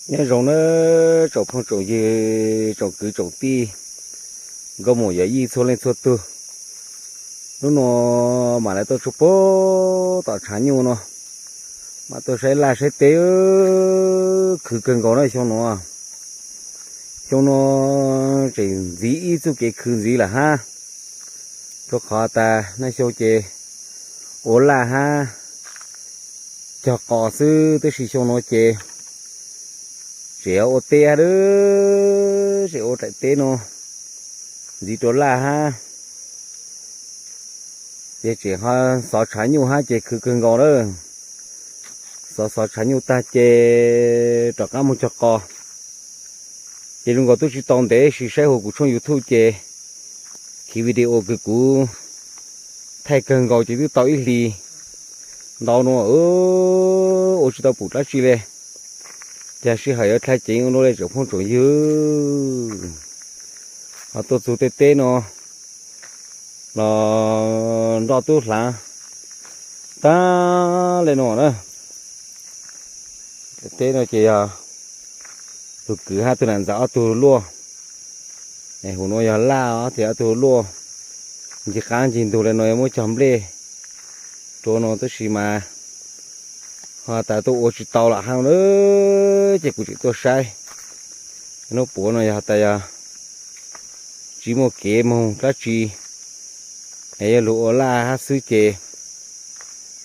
Nyob zoo nawb tsoom phooj tsoom ywg, tsoom kwv tsoom tij, nkauj muam yawm yij txhua leej txhua tug. Hnub no mam li tuaj tsuj pug tom tshav nyuj no, mam tuaj saib laj saib teb, khwv kawg nkaus na xyoo no. Xyoo no tseem ntxiv ib txuj kev khwv ntxiv lawm hab, rua qhov tas naj xyoo ces ua laj hab cog qos xwb, tab sis xyoo no ces tseem ua teb hab, tseem ua daim teb no ntxiv rua laj hab, ces tseem ho xov tshav nyuj hab ces khwv kawg nkaus na. Xov xov tshav nyuj tag ces rov qab moog cog qos. Ces zoo nkaus tub tsi tau ntev sis saib huv kuv tshooj YouTube ces khiv video kws kuv thaij kawg nkaus ces twb tau ib hlis ntau no ua tsi tau pum dlaab tsi le. Cas sij hawm yuav dlha ceev ua luaj le tsoom phooj tsoom ywg. Ho tuaj txug tej teb no los nroj tub hlaav tag le no na. Teb no ces yog tug kwv hab tug nam ntxawm ob tug luaj. Huv no yog laj os, ob tug luaj. Ncig qaab ncig ntug le no yuav muab cog nplej rua no tab sis mas ho tas tuaj ua tsi tau lawm hab na, ces kuv tseem tuaj saib. Nub puav no yog tas yog tsi muaj kev moog dlaab tsi, es yog lug ua laj hab xwb ces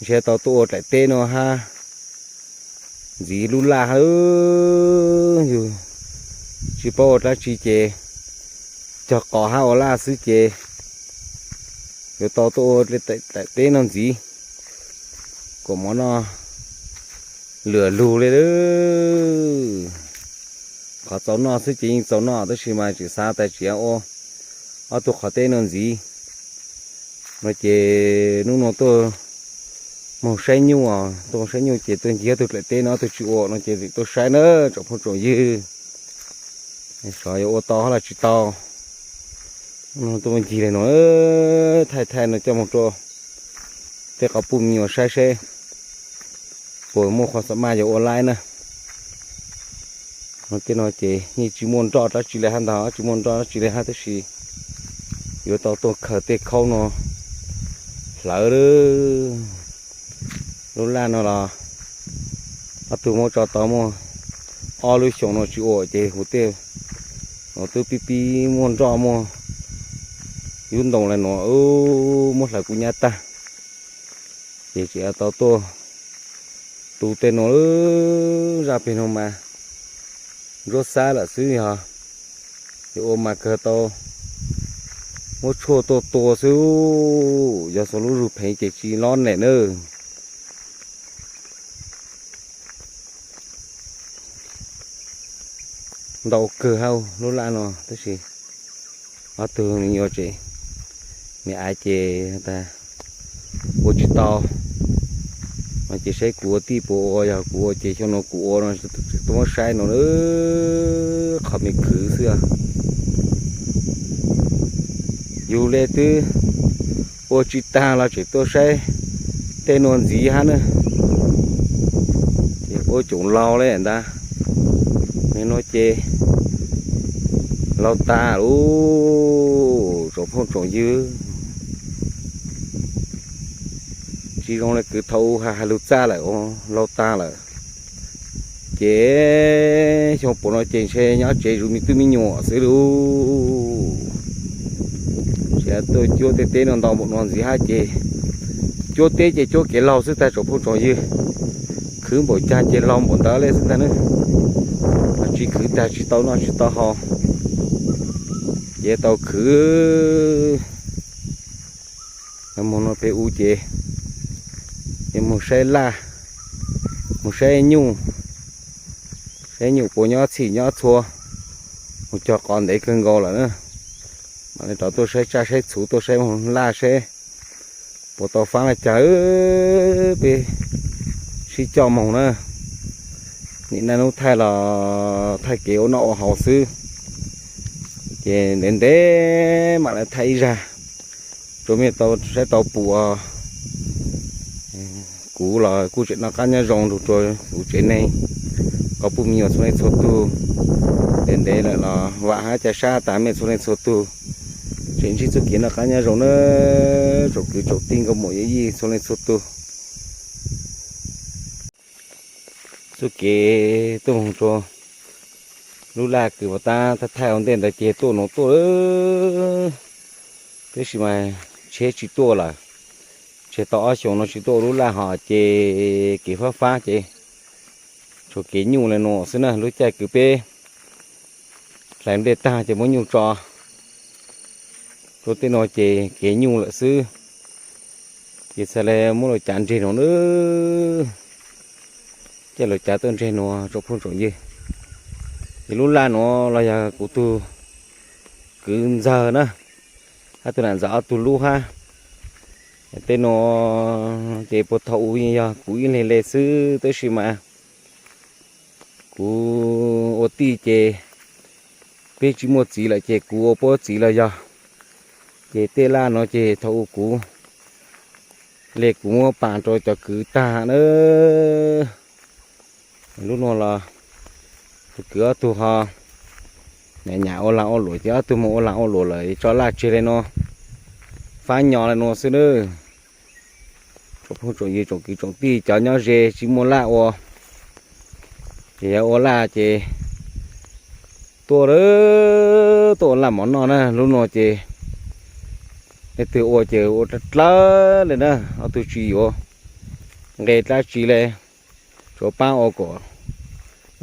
ntshe tau tuaj ua daim teb no hab ntxiv lub laj hab. Yug tsi paub ua dlaab tsi ces cog qos hab ua laj xwb ces yuav tau tuaj ua daim teb no ntxiv. Kuas mov noj lwm lug le. Qhov txaus noj xwb ces yeej txaus noj tab sis mas tseem xav tas tseem ua ob tug qhov teb no ntxiv no ces nub no tuaj moog saib nyuj, tuaj moog saib nyuj ces tuaj ncig ob tug daim teb no ob tug tsi ua no ces tuaj saib na tsoom phooj tsoom ywg. Xyov yuav ua tau hab los tsi tau. Tuaj ncig le no, thaij thaij no coj moog rua tej qhov puj me nyuam saib seb puas muaj qhov xam maj yuav ua laib na. Tej no ces yeej tsi muaj nroj dlaab tsi le hab ntag, tsi muaj nroj dlaab tsi le hab tab sis yuav tau tuaj khaws tej khaub no hlawv. Lub laj no los ob tug muab tso tau muaj ob lub xyoo no tsi ua ces huv tej no twb pib pib muaj nroj muaj yub ntoo le no, muab hlawv kub nyab tag. Ces tseem tau tuaj tu tej no, zaj peg no mas ntsuab xab lawm xwb, yog yuav ua mas kawg tau muab tshuaj tuaj tua xwb. Yog xuas lub zug pheev ces tsi lob nem nawb. Ntau kawg hab lub laj no tab sis ob tug me nyuam tsev, me av ces tas ua tsis tau no ces saib kuv ua tij puas ua, yog kuv ua ces xyoo no kuv ua no, tuaj muab saib no qhov me khwv xwb. Yug le twb ua tsis tag los tseem tuaj saib tej nuav ntxiv hab na. Ces ua coom laug le ntag, nws no ces laug tag lauj, tsoom phooj tsoom ywg. Tsis zoo le kwv thaum ub hais lug txaj lawm, laug tag lawm. Ces xyoo puav no ces ntshe nyob tsev zuv me tub me nyuam xwb lauj. Tseem tuaj cuab tej teb no ntau npaum no ntxiv hab ces cuab teb ces cuab kev laug xwb tag tsoom phooj tsoom ywg. Khwv npaum caag ces laug npaum ntawd le xwb tag na. Tsis khwv tag tsis tau noj tsis tau haus. Ces tau khwv moog no peb ub ces, ces moog saib laj, moog saib nyuj, saib nyuj puas nyob txhij nyob txhua, moog cog qos ntev kawg nkaus lawm na. Mam li rov tuaj saib tsaj saib txhuv, tuaj saib moog laj saib puas tau faab le caag, peb sib coj moog na. Nim no nub thaij los thaij kev ua noj ua haus xwb, ces ntev ntev mam li thaij ib zag rua mej tau saib tau pum. Kuv los kuj tseem noj qab nyob zoo lug rua kuv tsev neeg, qhov phooj ywg txhua leej txhua tug, ntev ntev lawm los vam hab ca sab tas mej txhua leej txhua tug tseem ntsib txuj kev noj qab nyob zoo na, tsoom kwv tsoom tij nkauj muam yawm yij txhua leej txhua tug. Txuj kev tuaj moog rua lub laj kws puas tab thaij ua ntej ntawd ces tuaj nuav tuaj, tab sis mas tsheb tsis tuaj lawm. Tseg tau ob xyoos no tsis tuaj ua lub laj hov ces kev fab fab ces tshuav kev nyuj le nuav xwb na. Lub caij kws peb hlais nplej tag ces muab nyuj tso rua tej nuav ces kev nyuj lawm xwb. Ces txhad le muab lug cav ntseg nuav na, caij lug cav tuaj ntseg nuav tsoom phooj tsoom ywg. Ces lub laj nuav los yog kuv tug kwv ntxawg na, hab tug nam ntxawg ob tug lub hab. Tej nuav ces puag thaum ub yog kuv ib leeg le xwb, tab sis mas kuv ua tij ces peb tsis muaj txiv lawm ces kuv ua puab txiv los yog. Ces tej laj nuav ces thaum ub kuv le kuv muab pas rua cov kwv tag na. Lub nuav los tug kwv ob tug ho nyam nyam ua lag ua luam ces ob tug moog ua lag ua luam lawm tso laj tseg le nuav, fab nyo le nuav xwb na. Tsoom phooj tsoom ywg tsoom kwv tsoom tij cov nyob ze tsis muaj laj ua ces yog ua laj ces tuaj, tuaj ua laj mov noj na. Lub nuav ces leej twg ua ces ua dlawb dlawb le na, ob tug tsis yuav nqe dlaab tsi le, tsuav paab ua kom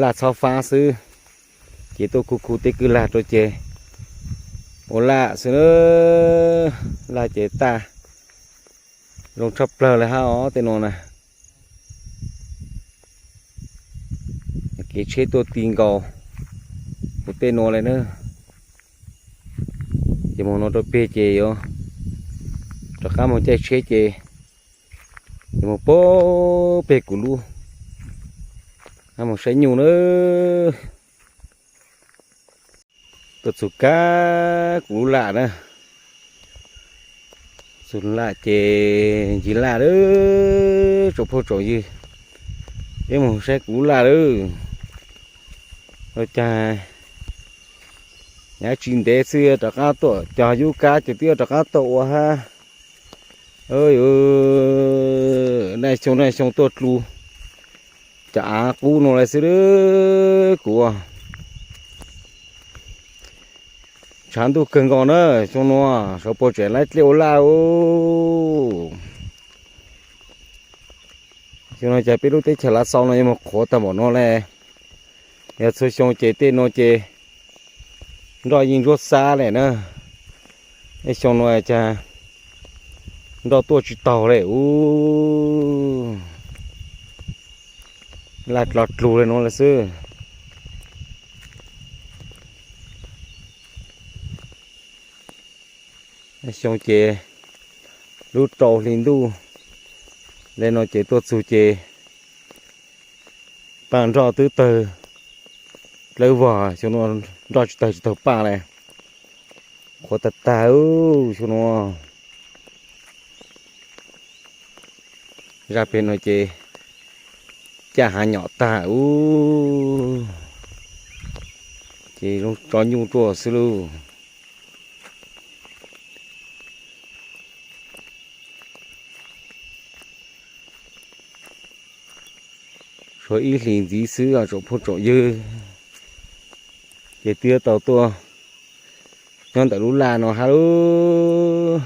laj txhob fab xwb. Ces tuaj khu khu tej kwj lag rua ces ua laj xwb na. Laj ces taj zoo tshaj plawg le hab os tej nuav na. Kev tsheb tuaj ti nkaus kuv tej nuav le na. Ces moog nuav rua peg ces yuav rov qab moog caij tsheb ces yuav moog puag peg kuv lub, moog saib nyuj na. Tuaj txug kag kuv lub laj na. Txug laj ces ncig laj lawm tsoom phooj tsoom ywg, peb moog saib kuv lub laj lawm. Ua caag nyav tsis ntev xwb rov qab tuaj cog yub kab ces twb rov qab tuaj ua hab. Naj xyoo naj xyoo tuaj dlua cov av qub nuav le xwb kuv. Tshav ntuj kawg nkaus na, xyoo nuav sawv puas tseem laib dlej ua laj. Xyoo no cas peb lub teb chaws Lav Xaus no yuav moog qhuav tag npaum no le. Yog txhua xyoo ces tej nuav ces nroj yeej ntsuab xab le na. Xyoo no cas nroj tuaj tsis taug le ub. Laj dlog dlug le nuav le xwb. Xyoo ces lub rau hli ntuj le no ces tuaj txug ces paaj nroj twb tawg dlawb vog, xyoo no nroj tsis tawg tsis taug paaj le. Qhuav tag tag xyoo no. Zaj peg no ces caj hav nyom tag ub, ces zoo tso nyuj tuaj xwb lauj. Tshuav ib hlis ntxiv xwb os tsoom phooj tsoom ywg, ces twb tau tuaj nyob ntawm lub laj no hab lauj.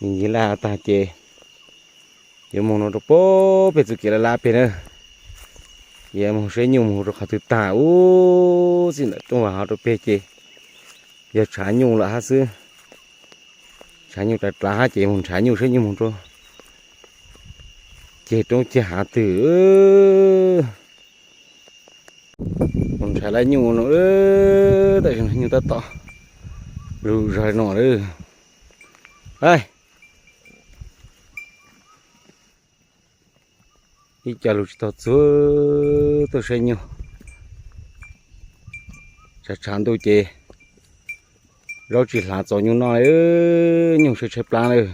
Ncig laj tag ces yuav moog no rau puag peg txuj kev laj laj peg na. Yuav moog saib nyuj moog rau qhov twg tag ub, txij ntawm rooj vag hov rau peg ces yog tshav nyuj lawm hab xwb. Tshav nyuj dlav dlav hab ces moog nrhav nyuj saib nyuj moog rau ceg roob ceg hav twg. Moog nrhav lawv nyuj no, tam sim no nyuj tab tom lug zog no lawm. Ib co lug tsis tau txug tuaj saib nyuj. Tshav tshav ntuj ces zaub tsis hlav txaus nyuj noj, nyuj tshaib tshaib plab lawm.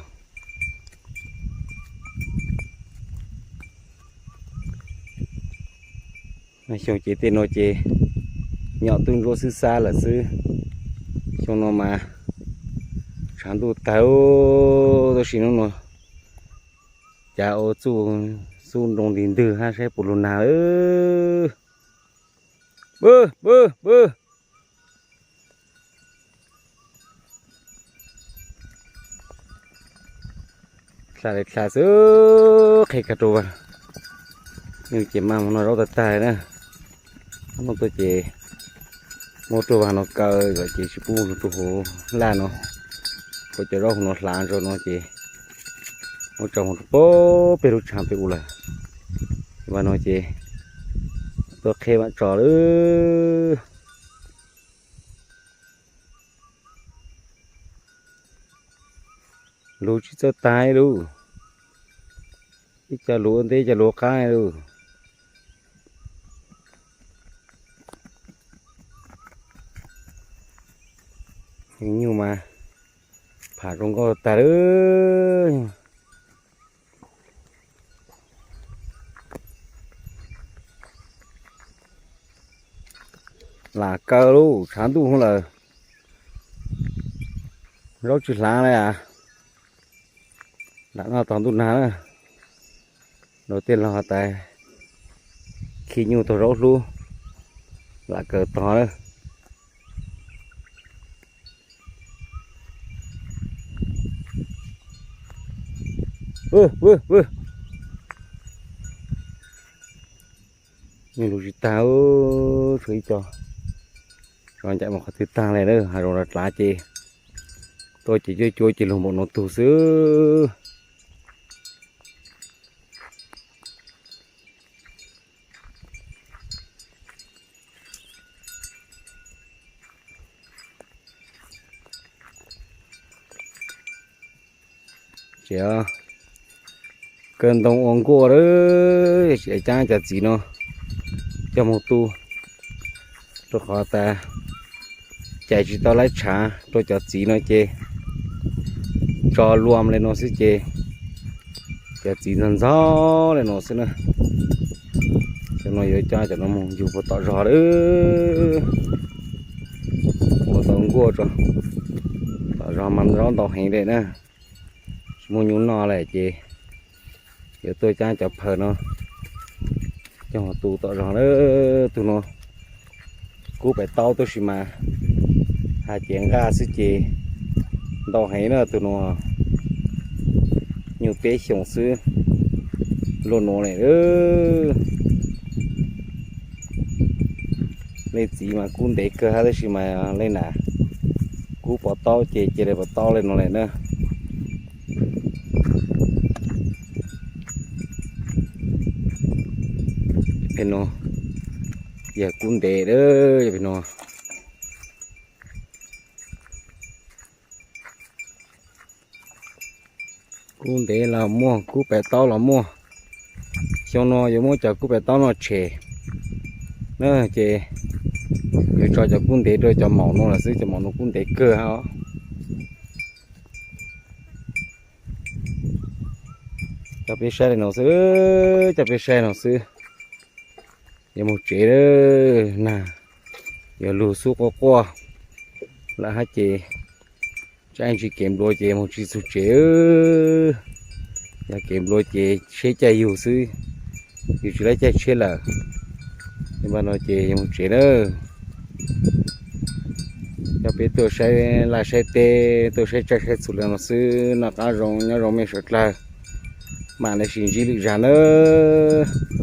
Xyoo ces tej no ces nyom tub ntsuab xwb xab lawm xwb. Xyoo no mas tshav ntuj tag, tab sis hnub no cas ua txuj xub nroo nti ntwg hab saib puas lug nag. Pw, pw, pw. Dlha li dlha xwb, qhia kag rau Vas. Nyuj ces maj mus noj zaub tag tag na. Hnub tuaj ces muab rau Vas no kaw, ces tsis pub mus rau hauv laj no, ua cov zaub hauv no hlav ntau no ces muab tso mus rau pem lub tshav pem ua lawm. Vas no ces tuaj qheb mam tso lawm. Lug tsis txawj tag lug, ib co lug ua ntej ib co lug ua qab lug. Nyuj mas pham zoo nkauj tag lawm. Lam kaw lub tshav ntuj lawm, zaub tsis hlav li as. Lam noj tog ntuj nag na, rau tej laug has tas khi nyuj tog zaub hlub, lam kaw tog na. Nyuj lug tsis tag, tshuav ib co, tso ncaim mus qhov twg tag li na, hav zoov dlav dlav ces tuaj ces cuab cuab ces lug npaum no tug xwb. Ces kaw ntoo ua nkuaj lawm, tsis caab cov txiv no coj mus tu, rau qhov tas cais tsis tau laib tshav rau cov txiv no ces tso luam li no xwb ces cov txiv ntxog ntxog li no xwb na. Cov no yuav coj cov no mus yug puag tom zog lawm, ua tau nkuaj tso. Tom zog mas zaub ntau heev li na, tsis muaj nyuj noj lawm ces yuav tuaj caab cov phaws no coj mus tu tom zog lawm. Tug no kub pem taub tab sis mas has ces nqaj xwb ces ntau heev na. Tug no nyuj peb xyoos xwb, luaj nuav lawm. Leej txiv mas kub ntev kawg hab tab sis mas leej nam kub pov taub ces cia li pov taub li no lawm na. Pem no yog kub ntev, yog pem no kub ntev los muaj, kub pem taub los muaj. Xyoo no yuav muab cov kub pem taub no tshem na, ces yuav tso cov kub ntev rau cov maum no lawm xwb, cov maum no kub ntev kawg hab. Coj peb saib li no xwb, coj peb saib no xwb. Yuav mus tsev lawm, nag yuav lug xub quaj quaj lawm hab ces tsam ib ntsis kev nplua ces mus tsis txug tsev. Yog kev nplua ces tsheb caij yug xwb, yug tsis laib caij tsheb lawm. Li no ces yuav mus tsev lawm. Coj peb tuaj saib laj saib teb, tuaj saib tsaij saib txhu li no xwb, noj qab zoo nyob zoo mej suav dlawg, mam li sis ntsib lwm zag nawb.